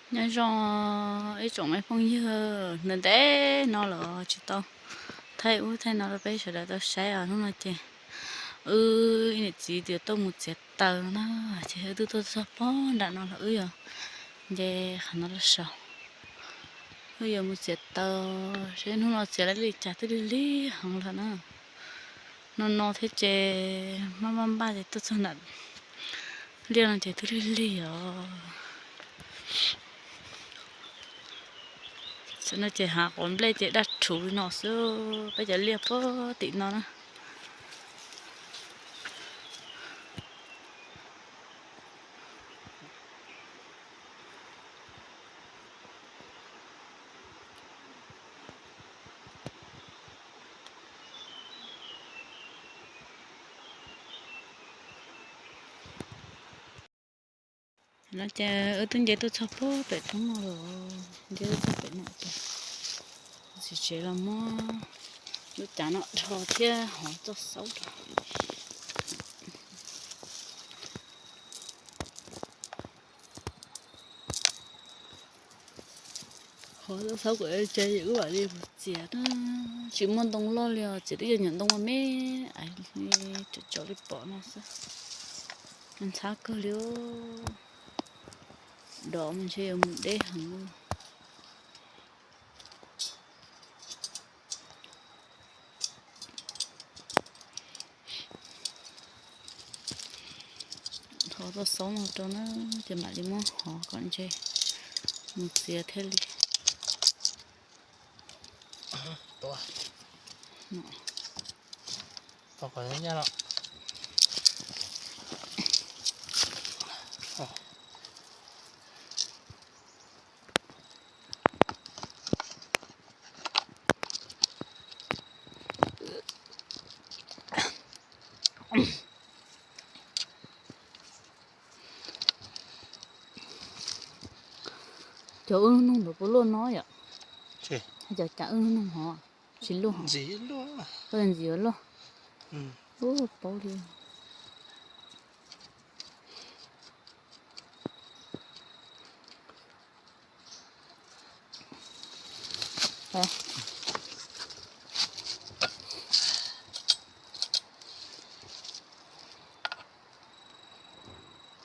Nyob zoo ib tsoom me phooj ywg, ntev ntev no los tsis tau thaij ub thaij no rau peb sawv daws tau saib os. Hnub no ces wb niam txiv tias tuaj mus txiav taws no na, ces wb twb tuaj txog pog nram no los wb yuav nce qhov no rau saud. Wb yuav mus txiav taws seb hnub no txiav li cas twb lig lig heev lawm na. No no thiab ces maj maj npaj ces tuaj txog nram liaj no ces twb lig lig os. Xwb no ces hav quav nplej ces daj rhuv li no xwb, peb cov liaj puag tim no na. No ces wb twb nce tuaj txog puag pem roob no lawm, nce tuaj txog pem no ces txiv tsev los muab lub cav no dhos thiab hov txoj xaub rau. Hov txoj xaub kom ua ntse ces wb mam li mus txiav na. Tsis muaj ntoo loj li os, txiav twb yog nyuam ntoo me me, tsam tsam li pom no xwb. Ntxhab kawg li, dov mas ntshe yuav mus deb heev. Hov txoj xaub no rau na, ces mam li muab hov kom ntse mus txiav thiaj li. Cov wb lub noog ntawd puas luaj no yom? Cov cas wb lub noog hov tsis luaj, ntxim luaj. Ub, paub li.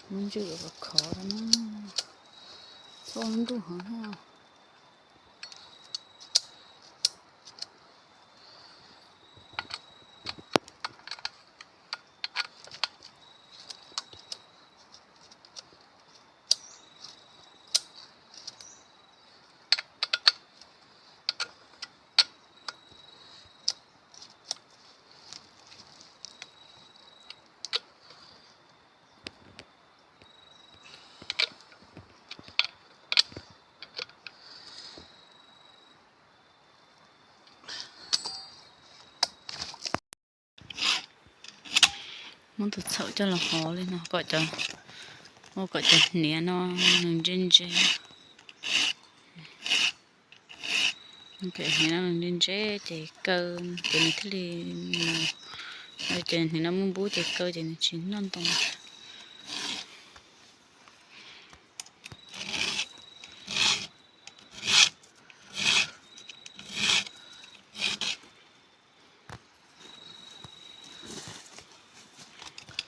Lub ntsej yuav khov khov na, txhob nruj heev na. Muab tus txhaum coj los hov li no kom cov, ua kom cov hniav no nws ntse ntse. Hniav no nws ntse ntse ces kaw ces nws thiaj li mus, ces hniav no muaj npub ces kaw ces nws tsis noj ntoo.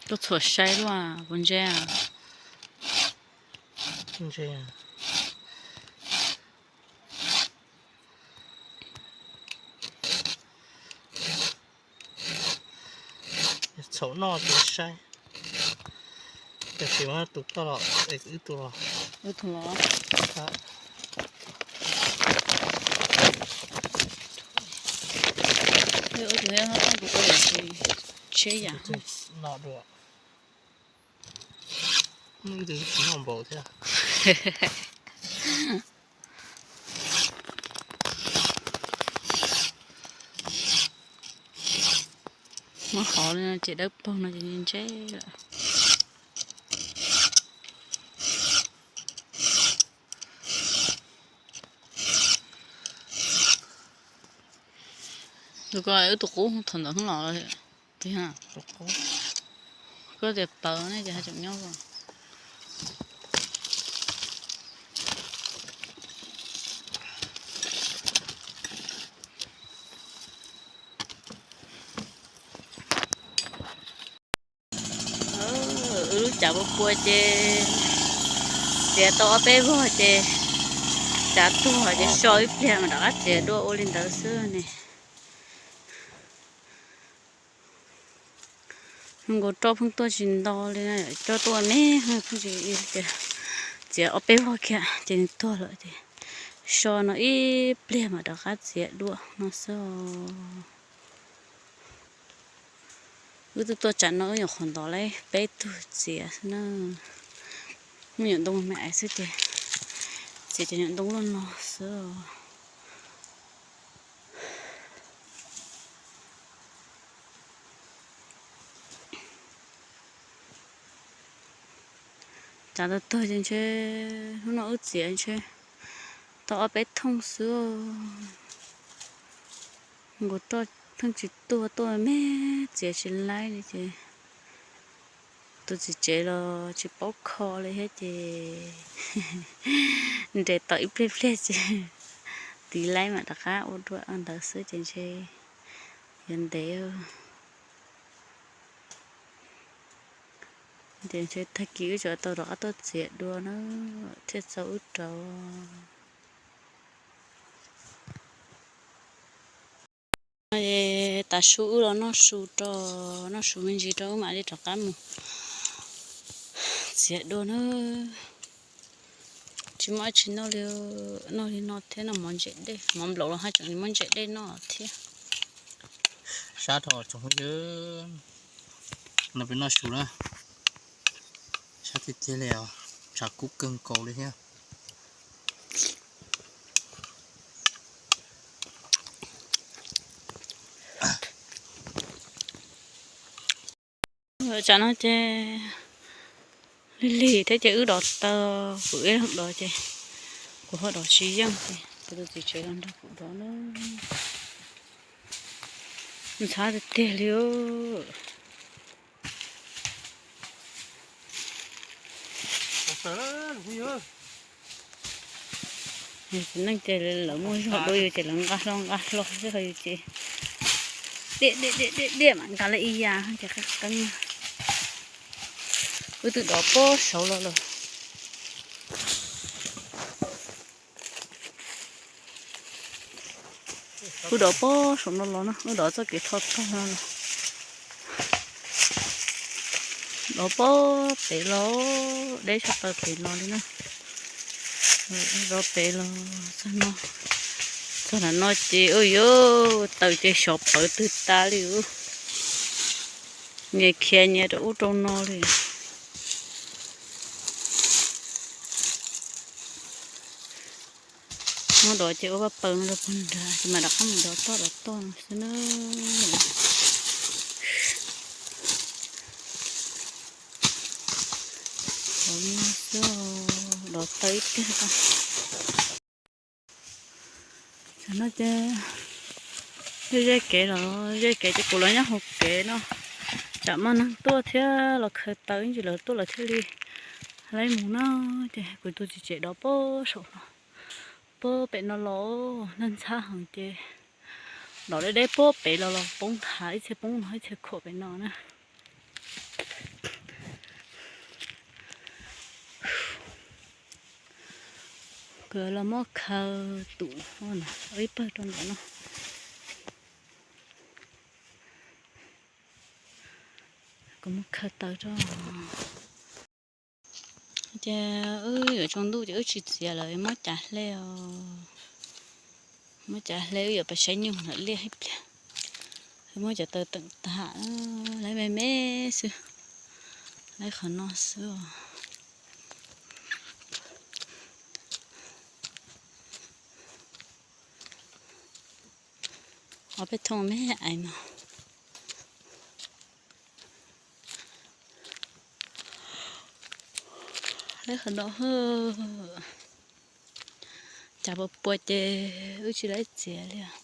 Koj txhuam sai luaj puas ntse? Ntse. Txhaum noj ces sai, tab sis muab tus koj los, wb tus los. Wb tus los. Wb tus, wb tus tsheb yam no dua. Wb tus tsis noj npaum thiab. Muab hov li no ces dawb paug no ces ntse lawm. Tus ko wb tus qub thaum ntawd hnub los, koj tias pawv ne ces haj tseem nyob. Cav puas pua ces txiav tau ob peb vog ces cav tuag ces so ib pliag mas rov qab txiav dua ua li ntawd xwb ne. Nkaus roj pheej tuaj tsis nto li, roj tuaj me pheej tsis, txiav ob peb vog kiag ces nws tuag lawm ces so no ib pliag mas rov qab txiav dua no xwb. Wb twb tuaj tsam no wb nyuam qhuav ntov lawm peb tug txiav xwb na. Muaj nyuam ntoo me ais xwb ces txiav cov nyuam ntoo loj no xwb. Cav tag tag ces ntshe hnub no wb txiav ntshe tau ob peb thooj xwb. Nkaus roj pheej tsis tuaj, tuaj me txiav tsis laib li ces tus txiv tsev los tsis paub kho li thiab ces nres tau ib pliag pliag ces tiv laib mam rov qab ua dua ntawd xwb ces ntshe yuav ntev. Ces ntshe tag kis wb tseem tau rov qab tuaj txiav dua na thiaj txaus wb rauv. Tav su wb los noj su rau, noj su me ntsis rau wb mam li rov qab mus txiav dua na. Tsis muaj dab tsi noj li, noj li no thiab no mov ntses dej, mov nplaum los haj tseem muaj ntses dej noj thiab. Sab rau tsoom phooj ywg, no peb noj su na, sab tiag tiag li os, tshav kub kawg nkaus li thiab. Tsam no ces lig lig thiab ces wb dov taw, kuv ib leeg dov ces kuv ho dov tsis yeej ces kuv tus txiv tsev los nrog kuv dov na. Ntxhab tiag tiag li. Txiv neej ces lawv muaj zog dua yus ces lawv nqa hlo nqa hlo xwb ho yus ces diaj diaj diaj diaj mam nqa lawm ib yam ces qeeb qeeb. Wb twb dov pob saud los lawm. Wb dov pob saum no los no, wb dov txoj kev tho tog no los. Dov pob pem los, deb tshaj plaws pem no li na. Dov pem los txog no, txog nram no ces ua yuav taws ces xyov pawv twg tas li. Nyias khiav nyias rau ub rau no li. Muab dov ces ua vaj paws no rau puag nrad ces mam rov qab mus dov toj dov toj no xwb na. Dov no xwb, dov tawg ib pliag ko. Tam no ces yog ze kev los, ze kev ces kuv los nyob hauv kev no, tsam muaj neeg tuaj thiab los khaws taws ib ntsis lawv tuaj lawv thiaj li laib mus no. Ces kuv tus txiv tsev dov pob saum no, pob pem no los ntxhab ntxhab heev ces dov deb deb pob pem los los poob nthav ib txhia poob no ib txhia khuam pem no na. Kuv los muab khaws tus ib pawg rau ntawm no. Kuv muab khaws taws rau. Ces wb yuav tsaus ntuj ces wb tsis txiav lawm, muab cav hle os. Muab cav hle wb yuav pais saib nyuj ntawm liaj ib pliag. Wb muab cov taws teem tas, laib me me xwb, laib qhov no xwb os. Ob peb thooj me ais no. Laib qhov no, cas puas pua ces wb tsis laib txiav li os.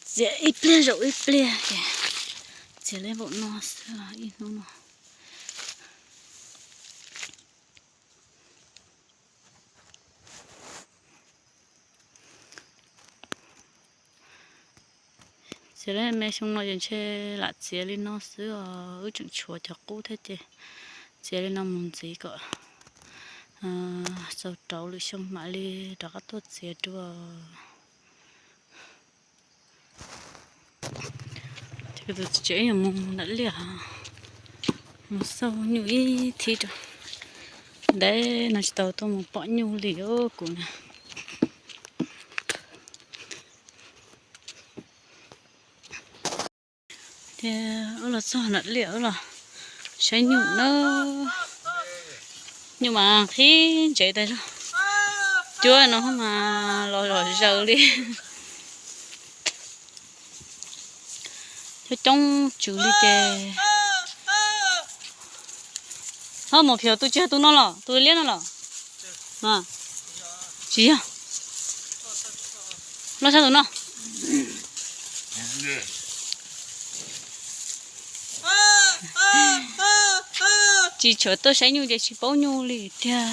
Txiav ib pliag zaum ib pliag ces txiav laib npaum no xwb ib hnub no. Ces lawv me xyoo no ces ntshe lam txiav li no xwb os, wb tseem tshuav cov qub thiab ces txiav li no mus ntxiv kom txaus rauv lwm xyoo mam li rov qab tuaj txiav dua. Ces tus tsev yuav mus nram liaj, mus xauj nyuj ib thib rau. Ntev no tsis tau tuaj mus pom nyuj li os kuv na. Tias wb los txog nram liaj wb los saib nyuj na. Nyuj mas qhib ntsev tas zog. Cuab no mas los zom zaws li. Coob coob tsw li ces. Ho mus phiav tus tsis yog tus no los tus liab no los? Tsis yog. Loj tshaj tus no. Tsis tshua tuaj saib nyuj ces tsis paub nyuj li tiag.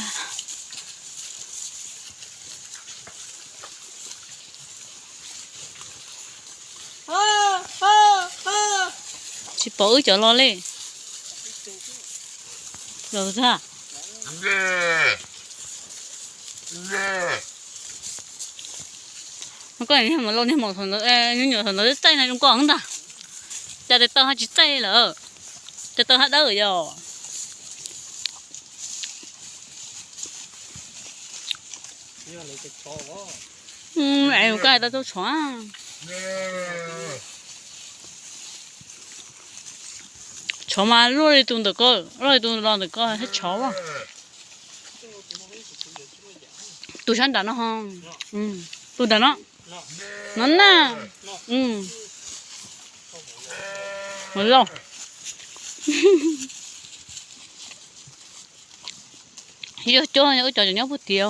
Tsis pom wb cov los li. Los tag. Koj niag mus lauj niag maum thaum ntawd, nyuam thaum ntawd txaij na zoo koj ntag. Cas tes taw ho tsis txaij lawm, tes taw haj dawb yom. Es koj hais tau tau tshov. Tshov mas luaj li tus ntawm ko, luaj li tus los ntawm ko thiab tshov. Tus sab nram no ho, tus nram no, no na. Mus lauj. Yog cov, yog wb cov nyob puag tid.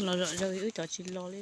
Los zom zaws wb cov tsis los li.